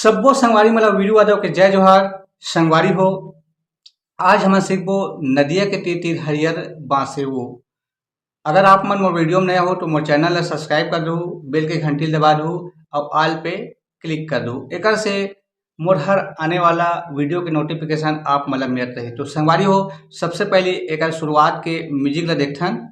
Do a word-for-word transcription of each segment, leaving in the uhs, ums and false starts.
सब्बो संगवारी मन ला वीरू यादव के जय जोहार। संगवारी हो, आज हमन सीखबो नदिया के तीर तीर हरियर बांसे वो। अगर आप मन मोर वीडियो में नया हो तो मोर चैनल ला सब्सक्राइब कर दू, बेल के घंटी ला दबा दू और ऑल पे क्लिक कर दू। एकर से मोर हर आने वाला वीडियो के नोटिफिकेशन आप मन ला मिलत रही। तो संगवारी हो, सबसे पहले एकर शुरुआत के म्यूजिक ला देखथन।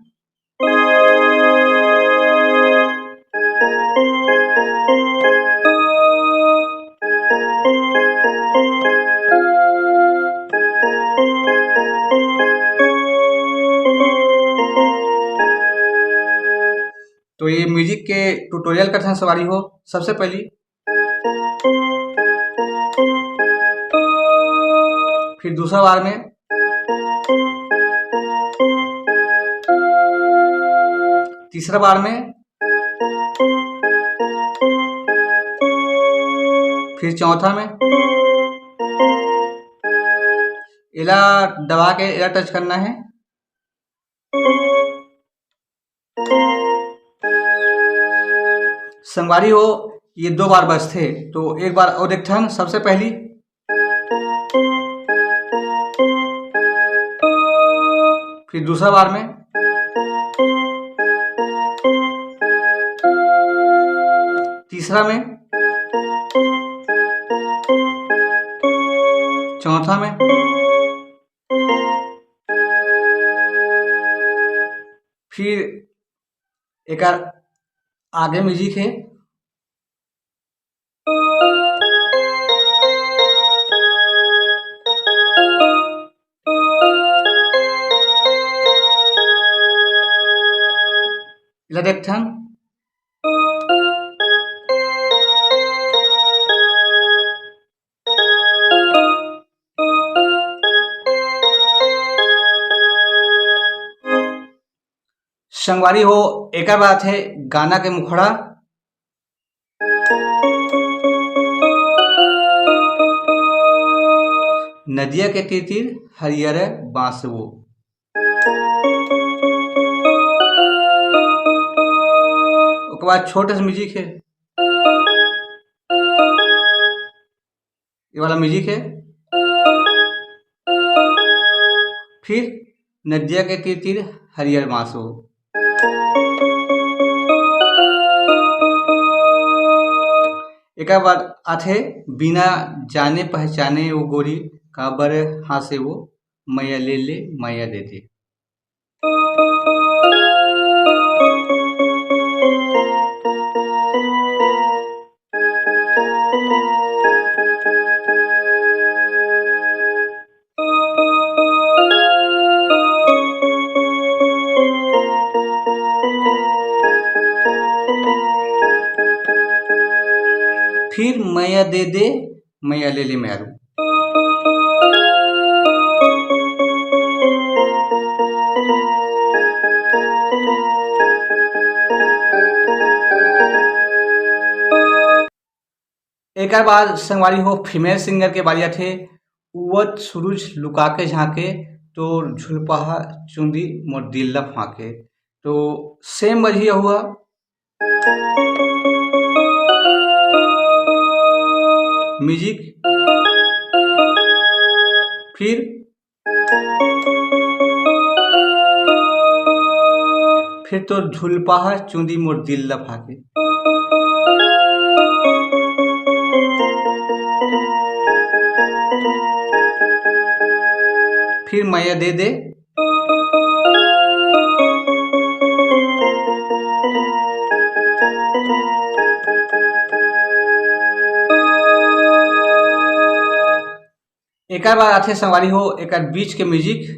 तो ये म्यूजिक के ट्यूटोरियल करथन संगवारी हो। सबसे पहली, फिर दूसरा बार में, तीसरा बार में, फिर चौथा में। एला दबा के एला टच करना है। संगवारी हो, ये दो बार बजथे, तो एक बार और देखथन। सबसे पहली, फिर दूसरा बार में, तीसरा में, चौथा में, फिर एकर आगे म्यूजिक है। एला देखथन। संगवारी हो, एकर बाद है गाना के मुखड़ा। नदिया के तीर तीर हरियर बांस वो। ओकर बाद छोटे से म्यूजिक है, ये वाला म्यूजिक है। फिर नदिया के तीर तीर हरियर बांस वो। एकर बाद आथे, बिना जाने पहचाने वो गोरी, काबर हाँसे वो, मया ले ले, मया दे दे। फिर मया दे दे, मया ले ले मेहरू। एकर बाद संगवारी हो, फीमेल सिंगर के बारी आथे। उवत सुरुज लुका के झांके, तोर झुलपाहा चुंदी मोर दिल ला फांके। तो सेम बजही हुआ म्यूजिक, फिर फिर तोर झुलपाहा चुंदी मोर दिल ला फाके। फिर मया दे दे। एकर बाद आथे संगवारी हो, एकर बीच के म्यूजिक।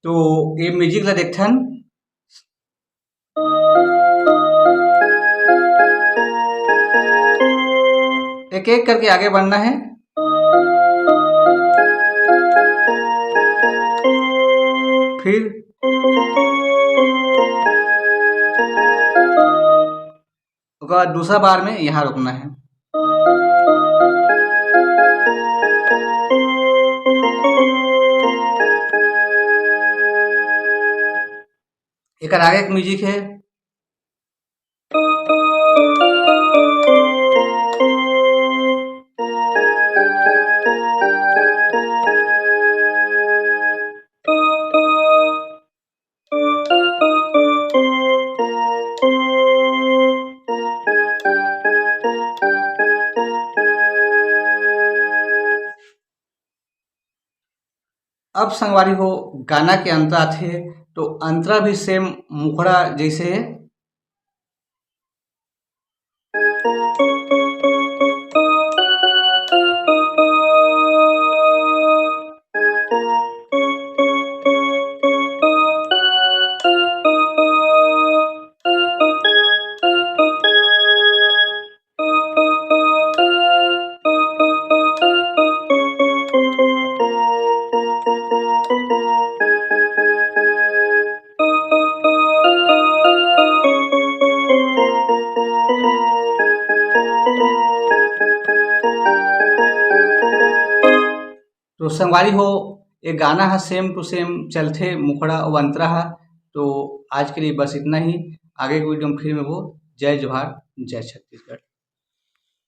तो ये म्यूजिक ला देखथन। एक एक करके आगे बढ़ना है। फिर ओकर बाद दूसरा बार में यहाँ रुकना है। एकर आगे एक म्यूजिक है। अब संगवारी हो, गाना के अंतरा आथे, तो अंतरा भी सेम मुखड़ा जैसे है। तो संगवारी हो, ये गाना ह same to same चलथे मुखड़ा अउ अंतरा ह। तो आज के लिए बस इतना ही, आगे के वीडियो में फिर मिलबो। जय जोहार, जय छत्तीसगढ़।